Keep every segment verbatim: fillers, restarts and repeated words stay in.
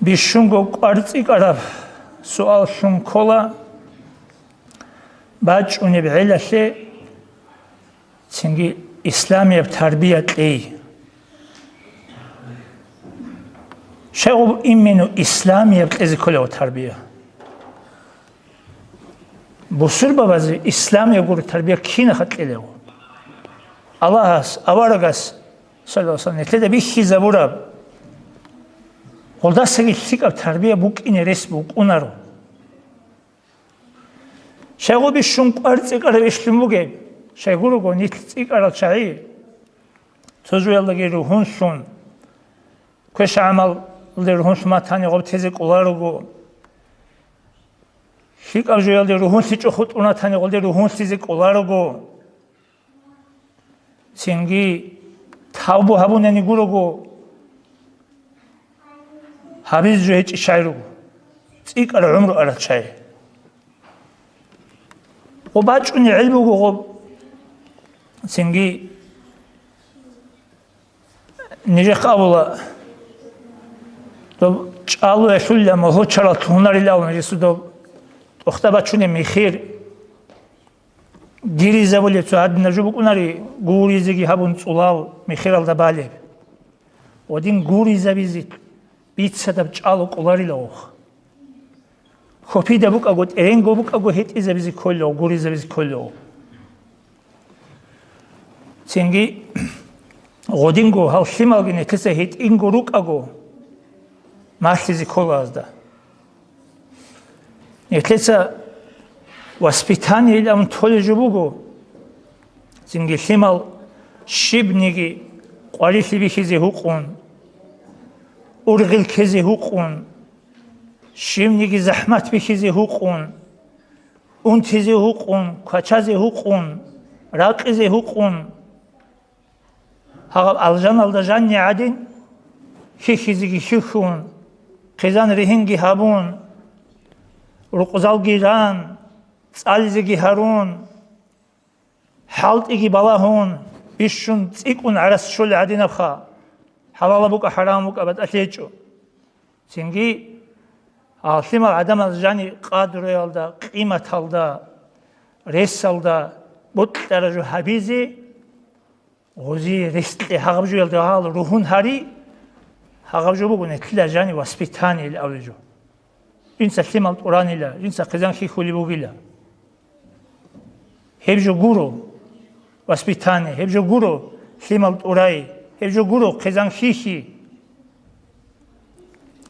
Бищунго кӀвар цӀикӀкӀараб суал лъун ккола бачӀунеб гӀелалъе цинги исламияб тарбия кьей. Щайгъуб именно исламияб кьезе кколев тарбия? Бусурбабазе исламияб гуро тарбия кинаха кьелев? Аллагьас, аварагас, саллаллагьу гӀалайгьи ва саллам, нилъеда бихьизабураб, гъолдасаги лъикӀаб тарбия букӀине рес букӀунаро. Щайгъуб бищун кӀвар цӀикӀкӀараб иш лъун бугеб? Щайгурого нилъ цӀикӀкӀарал чагӀи цо жоялдаги ругьунлъун, квеша-гӀамалалде ругьунлъун матани гъоб тезе кӀоларого, лъикӀаб жоялде ругьунлъичӀо хутӀун ратани гъолде ругьунлъизе кӀоларого, цинги тавбу гьабунани гурого, гьабизе жо гьечӀищай руго, цӀикӀкӀараб гӀумру арал чагӀи. Гъоб бачӀунеб гӀел буго гъоб. Цинги нижехъ абула, доб чӀалуялъулила, мугьучарал лъугьунарилан гьесул доб тӀохда бачунеб михир. Гиризабулеб цо гьадинаб жо букӀунари, гуризеги гьабун цӀулал михиралда балеб. Гъодин гуризабизе бицадаб чӀалу кӀоларила гъох. Хопида букӀаго, тӀеренго букӀаго гьетӀизабизе кколев, гуризабизе кколев. Цинги гъодинго гьал лъималги нилъеца гьетӀинго рукӀаго малъизе ккола гьазда. Нилъеца воспитаниеилан толеб жо буго, цинги лъимал щибниги къварилъи бихьизе гьукъун, ургъел ккезе гьукъун, щибниги захӀмат бихьизе гьукъун, унтизе гьукъун, квачазе гьукъун, ракъизе гьукъун, гьаб алжаналда жанни гӀадин, хьихьизеги хьихьун, хъизан-ригьинги гьабун, рукъзалги ран, цӀализеги гьарун, хӀалтӀиги балагьун, бищун цӀикӀкӀун гӀарац щолеб гӀадинабха, хӀалалаб букӀа, хӀарамаб букӀа, батӀалъи гьечӀо. Цинги гьал лъимал гӀадамаз жани къадруялда, къиматалда, ресалда бокьараб жо гьабизе, гъозие рес кье гьагъаб жоялда гьал ругьун гьари, гьагъаб жо буго нилъеда жани воспитаниеилан абулеб жо. Жинца лъимал тӀуранила, жинца хъизан хьихьулеб бугила. Гьеб жо гуро воспитание, гьеб жо гуро лъимал тӀурай, гьеб жо гуро хъизан хьихьи.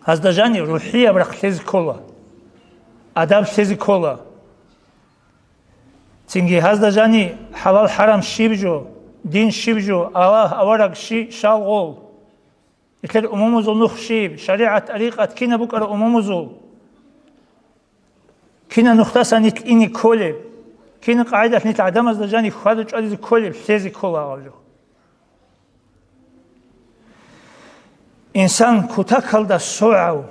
Гьазда жани рухӀияб рахъ лъезе ккола, адаб лъезе ккола. Цинги гьазда жани хӀалал-хӀарам щиб жо, дин щиб жо, Аллагь, авараг щи, щал гъол. Нилъер умумузул нух щиб, шаригӀат-тӀарикъат кинаб букӀараб умумузул? Кинаб нухдасан нилъ ине кколеб? Кинаб къагӀидалъ нилъ гӀадамазда жани хьвада-чӀвадизе кколеб, лъезе ккола гьаб жо. Инсан кутакалда согӀав,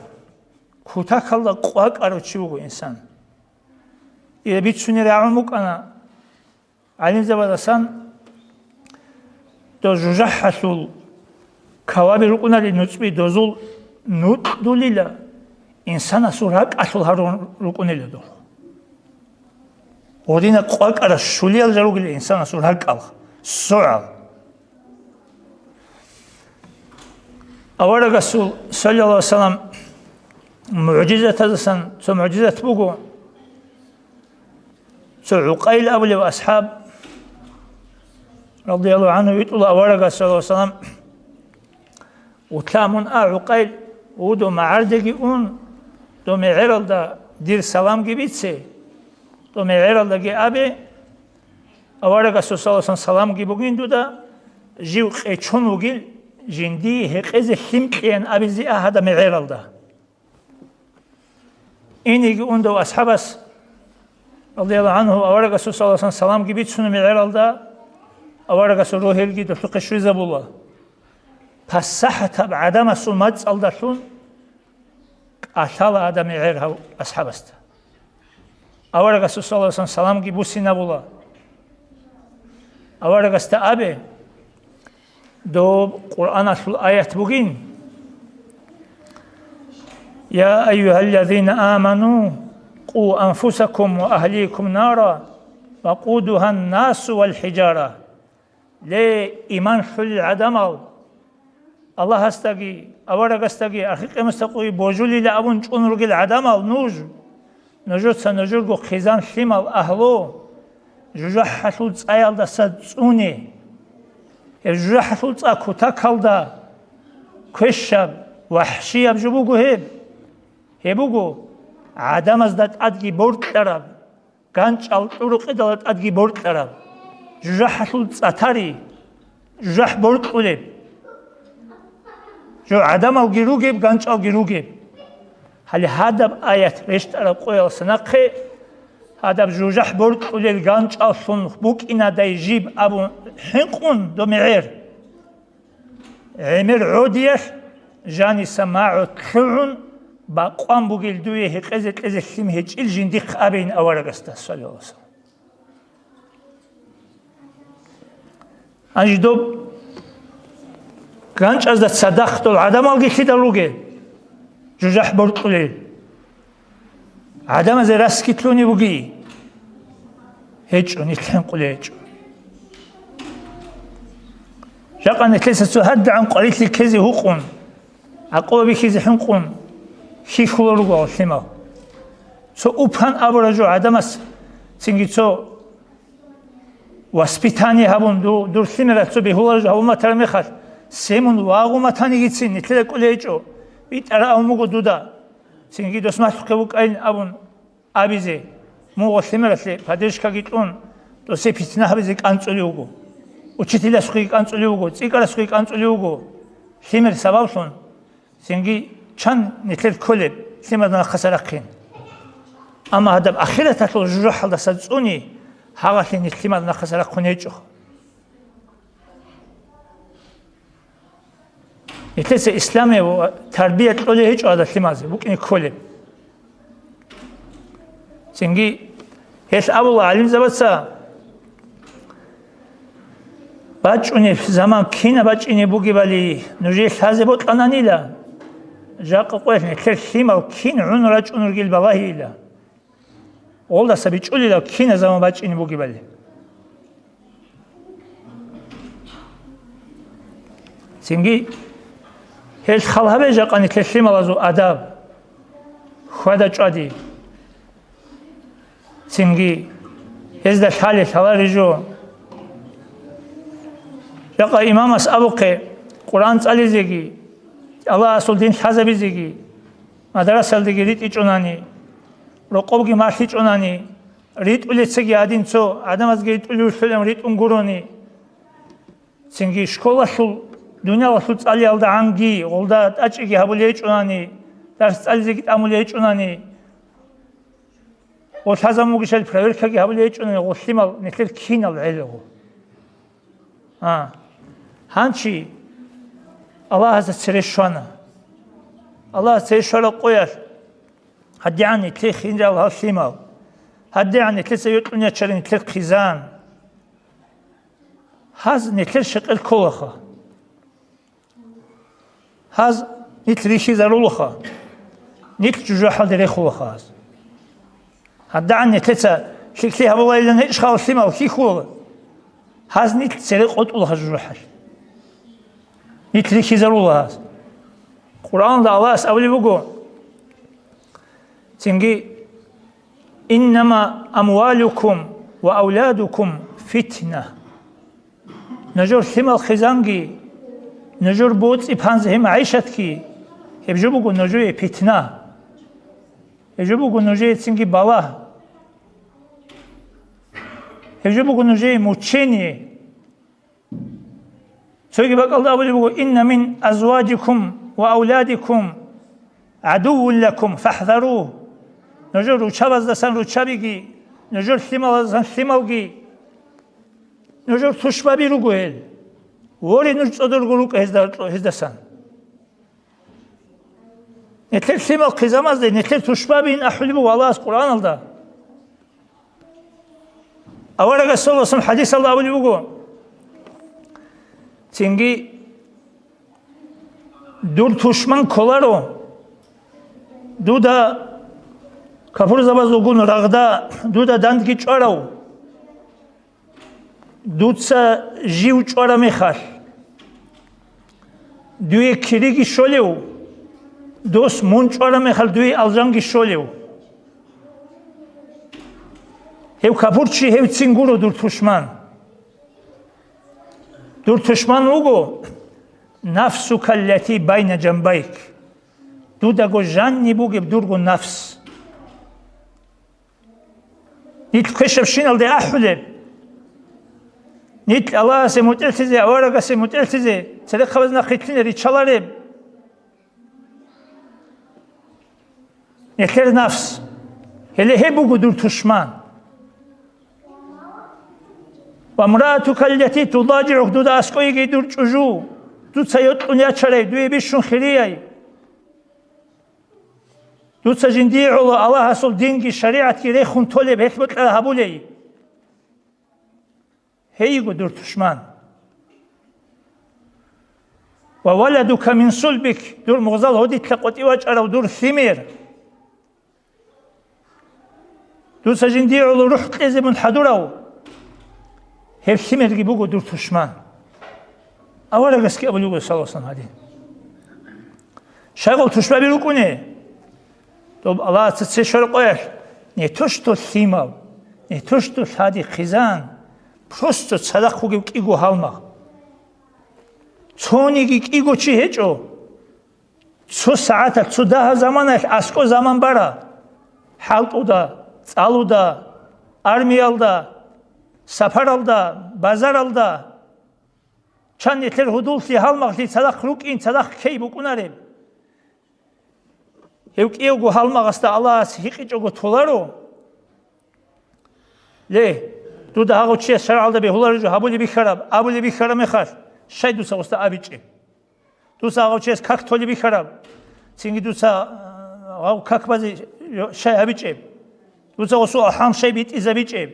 кутакалда къвакӀарав чи вуго инсан. Ира бицунел рагӀун букӀана гӀалимзабаздасан, дол жужахӀалъул каваби рукӀунали нуцӀби, дозул нукьдулила, инсанасул ракӀалъул гьарун рукӀунила дол. Гъодина къвакӀара щулиял жал ругила инсанасул ракӀал, согӀал. Аварагасул, саллаллагьу гӀалайгьи ва саллам, мугӀжизатаздасан цо мугӀжизат буго. Цо ГӀукъайл абулев асхӀаб, радияллагьу гӀангьу, витӀула аварагас, саллаллагьу гӀалайгьи ва саллам, утла мун а, ГӀукъайл, вудо магӀардеги ун, дов мегӀералда дир саламги бице, дов мегӀералдаги абе, аварагасул, саллаллагьу гӀалайгьи ва саллам, саламги бугин дуда, жив къечон вугил, жиндие гьекъезе лъим кьеян абизе а гьадаб мегӀералда. Инеги ундав асхӀабас, радияллагьу гӀангьу, аварагасул, саллаллагьу гӀалайгьи ва саллам, саламги бицуна мегӀералда, аварагасул рогьелги долъухъе щвезабула. ПасахӀатаб гӀадамасул мацӀалдалъун кӀалъала гьадаб мегӀер гьав асхӀабасда. Аварагасул, саллаллагьу гӀалайгьи ва саллам, саламги бусинабула. Аварагасда абе, доб Къуръаналъул аят бугин, يا أيها الذين آمنوا قوا أنفسكم وأهليكم نارا وقودها الناس والحجارة. Ле, иман лъулел гӀадамал, Аллагьасдаги, аварагасдаги, ахир къиямасда къуй божулила абун чӀун ругел гӀадамал нуж, нужеца нужерго хъизан лъимал агьлу жужахӀалъул цӀаялдаса цӀуне. Гьеб жужахӀалъул цӀа кутакалда квешаб, вахӀшияб жо буго гьеб. Гьеб буго гӀадамазда тӀадги боркьараб, ганчӀал кьурукъидала тӀадги боркьараб, жужахӀалъул цӀа тари, жужахӀ боркьулеб. Жо гӀадамалги ругеб, ганчӀалги ругеб. Гьале гьадаб аят рещтӀараб къоялдаса нахъе, гьадаб жужахӀ боркьулел ганчӀаллъун букӀинадай жиб абун хӀинкъун доб мегӀер. ГӀемер гӀодиялъ жаниса магӀу лъугӀун, бакъван бугел дуе гьекъезе кьезе лъим гьечӀил жиндихъ абейин аварагасда, саллаллагьу гӀалайгьи вассалам. Гьанже доб ганчӀазда цадахъ дол гӀадамалги лъидал ругел, жужахӀ боркьулел. ГӀадамазе расги лъугьунеб буги? ГьечӀо, нилъ хӀинкъулей гьечӀо. Жакъа нилъеца цо гьадигӀан къварилъи ккезе гьукъун, гӀакъуба бихьизе хӀинкъун, хьихьулел руго лъимал. Цо упан абураб жо гӀадамас цинги цо воспитание гьабун, ду-, дур лъимерал цо бегьулареб жо гьабун батараб мехалъ, се мун вагъун батанигицин нилъеда кӀолей гьечӀо, битӀараб абун буго дуда. Цинги дос малъухъе вукӀайин абун абизе, мугъ лъимералъе поддержкаги кьун, досе питна гьабизе кӀанцӀулев вуго. Учителасухъеги кӀанцӀулев вуго, цӀикӀкӀарасухъеги кӀанцӀулев вуго. Лъимер сабаблъун, цинги чан нилъер кколеб лъимерал нахъаса рахъин. Амма гьадаб ахираталъул жужахӀалдаса цӀуни, гьагъалъе нилъ лъимерал нахъаса рахъун гьечӀо. Нилъеца исламияб ва тарбия кьолей гьечӀо гьадал лъимазе, букӀине кколеб. Цинги гьелъ абула гӀалимзабаца, бачӀунеб заман кинаб бачӀине бугебали нужее лъазе бокьананила, жакъа къоялъ нилъер лъимал кин гӀун рачӀун ругел балагьейила. Гъолдаса бичӀчӀулила киназаман бачӀине бугебали. Цинги гьел хал гьабе жакъа нилъер лъималазул адаб, хьвада-чӀвади. Цинги гьезда лъалеб лъалареб жо. Жакъа имамас абухъе, Къуръан цӀализеги, Аллагьасул дин лъазабизеги, мадрасалдеги ритӀичӀонани, рокъобги малъичӀонани, ритӀулецаги гьадин цо гӀадамазги ритӀулев вугилан ритӀун гурони, цинги школалъул, дуниялалъул цӀалиялдагӀанги гъолда тӀачӀиги гьабулей гьечӀонани, дарс цӀализеги тӀамулей гьечӀонани, гъо лъазабун бугищали проверкаги гьабулей гьечӀонани, гъо лъимал нилъер кинал гӀелегъо. А, гьанчи Аллагьасда цере щвана. Аллагьасда цере щвараб къоялъ, гьадигӀан нилъее хинрал гьал лъимал, гьадигӀан нилъеца йокьун ячарин нилъер хъизан. Гьаз нилъер щекъер кколаха. Гьаз нилъ рихьизарулаха, нилъ жужахӀалде рехулаха гьаз. ГьадигӀан нилъеца лъикӀлъи гьабулайилан гьечӀ хал лъимал хьихьула, гьаз нилъ цере къотӀулаха жужахӀалъ. Нилъ рихьизарула гьаз. Къуръаналда Аллагьас абулеб буго, цинги, «Иннама амвалукум ва авладукум фитна». Нужер лъимал хъизанги, нужер боцӀи-панзехӀи магӀишатги, гьеб жо буго нужее питна. Гьеб жо буго нужее цинги балагь. Гьеб жо буго нужее мучение. Цоги бакӀалда абулеб буго, «Инна мин азважикум ва авладикум гӀадуввун лакум фахӀзару». Нужер ручабаздасан ручабиги, нужер лъималаздасан лъималги, нужер тушбаби руго гьел. Воре, нуж цӀодорго рукӀа гьезда-, гьездасан. Нилъер лъимал хъизамазде нилъер тушбабиин ахӀулеб буго Аллагьас Къуръаналда. Аварагас саллаллагьу гӀалайгьи ва саллам хӀадисалда абулеб буго, цинги, дур тушман кколаро, Дуда капурзабаз вугун рагъда, дуда дандги чӀварав, дуца жив чӀвара мехалъ, дуе кириги щолев, дос мун чӀвара мехалъ дуе алжанги щолев. Гьев капурчи гьевцин гуро дур тушман. Дур тушман вуго нафсука аллати байна жанбайк, дудаго жанни бугеб дурго нафс. Нилъ квешабщиналде ахӀулеб. Нилъ Аллагьасе мутӀигӀлъизе, аварагасе мутӀигӀлъизе, церехъабаз нахъилълъине риччалареб. Нилъер нафс. Гьеле гьеб буго дур тушман. Ва мраатука аллати тудажигӀук, дуда аскӀой йиги дур чӀужу, дуца йокьун ячарай, дуе бищун хирияй. Дуца жиндие гӀоло Аллагьасул динги шаригӀатги рехун толеб гьелъ бокьараб гьабулей. Гьей йиго дур тушман. Ва валадука мин сулбик, дур мугъзал гьодилъа къотӀи вачӀарав дур лъимер. Дуца жиндие гӀоло рухӀ кьезе мун хӀадурав, гьеб лъимерги буго дур тушман. Аварагасги абулеб буго, саллаллагьу гӀалайгьи ва саллам, гьадин. Щайгъул тушбаби рукӀуне? Доб Аллагьаца цебе щвараб къоялъ, не то что лъимал, не то что лъади хъизан, просто цадахъ вугев кӀиго гьалмагъ. Цониги кӀиго чи гьечӀо. Цо сагӀаталъ, цо дагьаб заманаялъ аскӀо заман бара. ХӀалтӀуда, цӀалуда, армиялда, сапаралда, базаралда. Чан нилъер гьудуллъи, гьалмагълъи цадахъ рукӀин, цадахъ ккей букӀунареб. Гьев кӀиявго гьалмагъасда Аллагьас гьикъичӀого толаро. Ле, дуда гьагъав чияс шаргӀалда бегьулареб жо гьабулеб бихьараб, абулеб бихьараб мехалъ, щай дуца гъосда абичӀеб? Дуца гьагъав чияс как толеб бихьараб, цинги дуца, а, гьав как базе щай гьабичӀеб? Дуца гъосул алхӀам щай битӀизабичӀеб?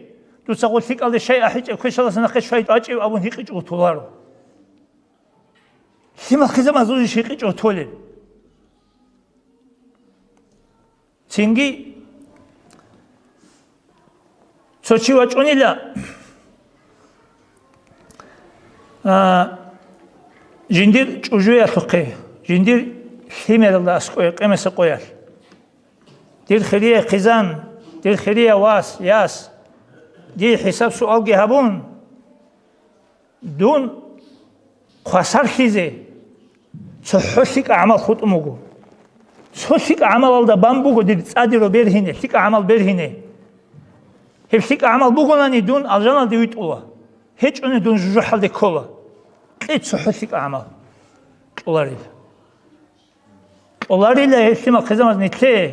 Дуца гъол лъикӀалде щай ахӀичӀеб, квешалдаса нахъе щвай бачӀеб абун гьикъичӀого толаро. Лъимал хъизамазул иш гьикъичӀого толеб. Цинги цо чи вачӀунила, а, жиндир чӀужуялъухъе, жиндир лъимералда аскӀое къемеса къоялъ. Дир хирияй хъизан, дир хирияй вас, яс, дие хӀисаб-суалги гьабун, дун хвасарлъизе цохӀо лъикӀа гӀамал хутӀун буго. Цо лъикӀа гӀамалалда бан буго дир цӀадиро бергьине, лъикӀа гӀамал бергьине. Гьеб лъикӀа гӀамал бугонани, дун алжаналде витӀула, гьечӀони, дун жужахӀалде ккола. Кье цохӀо лъикӀа гӀамал кьоларила. Кьоларила гьелъимал хъизамаз нилъее.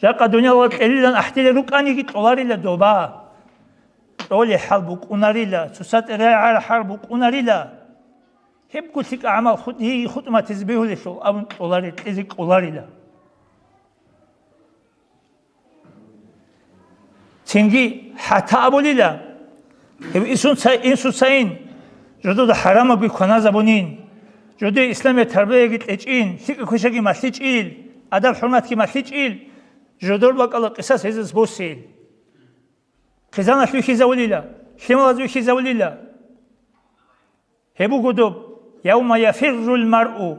Жакъа дуниялалда кьелилан ахӀдилел рукӀаниги, кьоларила доба. КьолехӀал букӀунарила, цоцазда рагӀарахӀал букӀунарила. Гьебго лъикӀа гӀамал хутӀ-, гьей хутӀматизе бегьулелъул абун кьолари-, кьезе кӀоларила. Цинги хӀатта абулила, гьев инсуца-, инсуцайин, жодода хӀарамабги кваназабунин, жодое исламияб тарбияги кьечӀин, лъикӀа квешаги малъичӀил, адаб-хӀурматги малъичӀил, жодор бакӀалда къисас гьезас босейил. Хъизаналъ вихьизавулила, лъималаз вихьизавулила. Гьеб буго доб, «Явма яфиррул маръу»,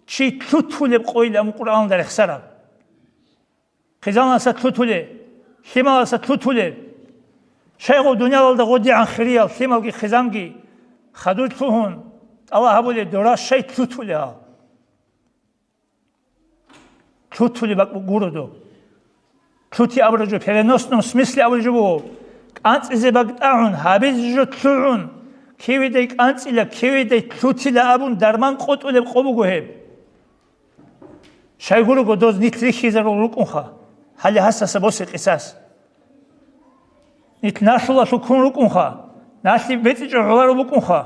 чи лъутулеб къойилан Къуръаналда рехсараб. Хъизаналъа лъутулеб, лъималалъа лъутулеб. Щайгъул дуниялалда гъодигӀан хириял лъималги хъизанги хадур лъугьун, тӀалаб гьабулеб дора щай лъутулеб гьал? Лъутулеб бакӀ гуро доб. Лъути абураб жо, переносном смысле абураб жо буго, кӀанцӀизе бакӀ тӀагӀун, гьабизе жо лъугӀун, киведай кӀанцӀила, киведай лъутила абун дарман къотӀулеб къо буго гьеб. Щайгурого доз нилъ рихьизарул рукӀунха, гьале гьасаса босе къисас. Нилъ налъулалъул ккун рукӀунха, налъи бецӀичӀого гӀолареб букӀунха.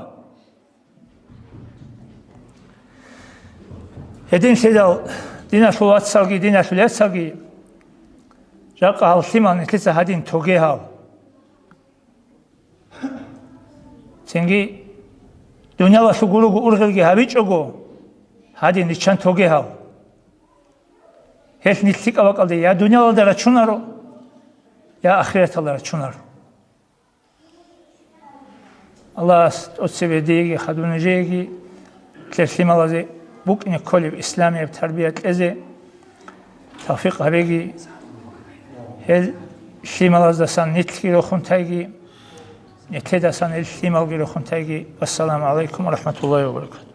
Гьединлъидал, диналъул вацалги, диналъул яцалги, жакъа гьал лъимал нилъеца гьадин тоге гьал. Цинги дуниялалъул гурого ургъелги гьабичӀого, гьадин риччан тоге гьал. Гьелъ нилъ лъикӀаб бакӀалде я дуниялалда рачунаро, я ахираталда рачунаро. Аллагьас тӀоцебе диеги хадув нижееги, нилъер лъималазе букӀине кколеб исламияб тарбия кьезе тавфикъ гьабеги, гьел лъималаздасан нилъги рохун тайги, нилъедасан гьел лъималги рохун тайги. Вассаламу гӀалайкум ва рахӀматуллагьи ва баракатугь.